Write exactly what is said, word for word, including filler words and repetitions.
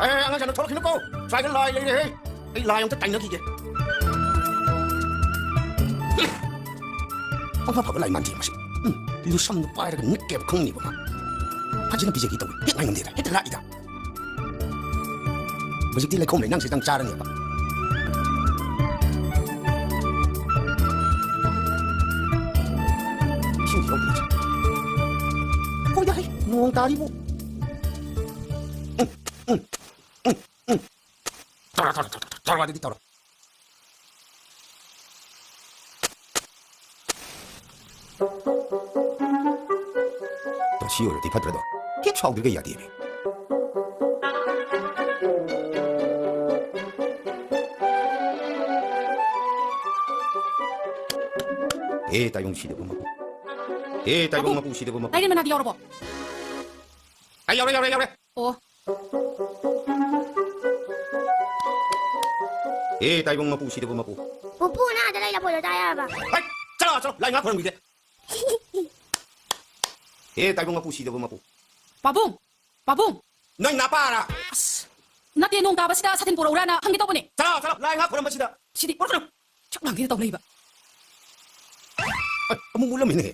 ꯑꯦ, ꯑꯉꯥꯡꯁꯥ, ꯅꯪ ꯊꯣꯛꯂꯛꯈꯤꯅꯨꯀꯣ꯫ ꯁ꯭ꯋꯥꯏꯗ ꯂꯥꯏ ꯂꯩꯔꯦꯍꯦ꯫ ꯑꯩ ꯂꯥꯏ ꯑꯝꯇ ꯇꯥꯏꯅꯈꯤꯒꯦ꯫ ꯎꯝ꯫ ꯄꯪꯐ ꯐꯕ ꯂꯥꯏ ꯃꯥꯟꯗꯦ ꯃꯁꯤ꯫ ꯎꯝ꯫ ꯂꯨꯁꯝꯗꯣ ꯄꯥꯏꯔꯒ ꯅꯤꯛꯀꯦꯕ ꯈꯪꯅꯤꯕ ꯃꯥ꯫ ꯐꯖꯅ ꯄꯤꯖꯒꯦ ꯇꯧꯕ꯫ ꯍꯦꯛ ꯉꯥꯏ ꯉꯝꯗꯦꯗ꯫ ꯍꯦꯛꯇ ꯂꯥꯛꯏꯗ꯫ ꯍꯧꯖꯤꯛꯇꯤ ꯂꯩꯈꯣꯝ ꯂꯩꯅꯥꯡꯁꯦ ꯅꯪ ꯆꯥꯔꯅꯦꯕ꯫ ꯏꯁꯤꯡꯁꯤ ꯂꯧꯗ꯭ꯔꯗꯤ꯫ ꯍꯣꯏꯗ, ꯍꯩ, ꯅꯣꯡ ꯇꯥꯔꯤꯕꯨ꯫ ꯎꯝ, ꯎꯝ, ꯎꯝ, ꯎꯝ꯫ ꯇꯧꯔꯣ, ꯇꯧꯔꯣ, ꯇꯧꯔꯣ, ꯇꯧꯔꯣ, ꯑꯗꯨꯗꯤ ꯇꯧꯔꯣ꯫ ꯁꯤ ꯑꯣꯏꯔꯗꯤ ꯐꯠꯇ꯭ꯔꯗꯣ? ꯍꯦꯛ ꯁꯥꯎꯗ꯭ꯔꯤꯒꯩ ꯌꯥꯗꯦꯃꯤ꯫ ꯑꯦ, ꯇꯥꯏꯕꯪ ꯁꯤꯗꯕ ꯃꯄꯨ꯫ ꯑꯦ, ꯇꯥꯏꯕꯪ ꯃꯄꯨ꯫ ꯃꯄꯨ ꯁꯤꯗꯕ ꯃꯄꯨ꯫ ꯂꯥꯏꯔꯦꯟ ꯃꯅꯥꯗꯤ ꯌꯥꯎꯔꯕꯣ? ꯑꯩ ꯌꯥꯎꯔꯦ, ꯌꯥꯎꯔꯦ, ꯌꯥꯎꯔꯦ꯫ ꯑꯣ꯫ ꯑꯦ, ꯇꯥꯏꯕꯪ ꯃꯄꯨ ꯁꯤꯗꯕ ꯃꯄꯨ꯫ ꯄꯨꯄꯨ, ꯅꯪ ꯑꯗ ꯂꯩ ꯂꯐꯣꯏꯗꯣ ꯆꯥ ꯌꯥꯔꯕ? ꯍꯩꯠ! ꯆꯠꯂꯣ, ꯆꯠꯂꯣ, ꯂꯥꯏ ꯉꯥ ꯈꯣꯏꯔꯝꯈꯤꯒꯦ꯫ ꯑꯦ, ꯇꯥꯏꯕꯪ ꯃꯄꯨ ꯁꯤꯗꯕ ꯃꯄꯨ꯫ ꯄꯥꯕꯨꯡ! ꯄꯥꯕꯨꯡ! ꯅꯣꯏ ꯅꯥꯄꯥꯔꯥ? ꯑꯁ! ꯅꯠꯇꯦ, ꯅꯣꯡ ꯇꯥꯕꯁꯤꯗ ꯁꯥꯇꯤꯟ ꯄꯨꯔꯛꯎꯔꯥꯅ ꯍꯪꯒꯦ ꯇꯧꯕꯅꯦ꯫ ꯆꯠꯂꯣ, ꯆꯠꯂꯣ, ꯂꯥꯏ ꯉꯥ ꯈꯣꯏꯔꯝꯕꯁꯤꯗ꯫ ꯁꯤꯗꯤ ꯄꯨꯔꯛꯀꯅꯨ꯫ ꯁꯛ ꯂꯥꯡꯒꯦ ꯇꯧ ꯂꯩꯕ꯫ ꯑꯦ, ꯑꯃꯨꯛ ꯃꯨꯠꯂꯝꯃꯦꯅꯦ꯫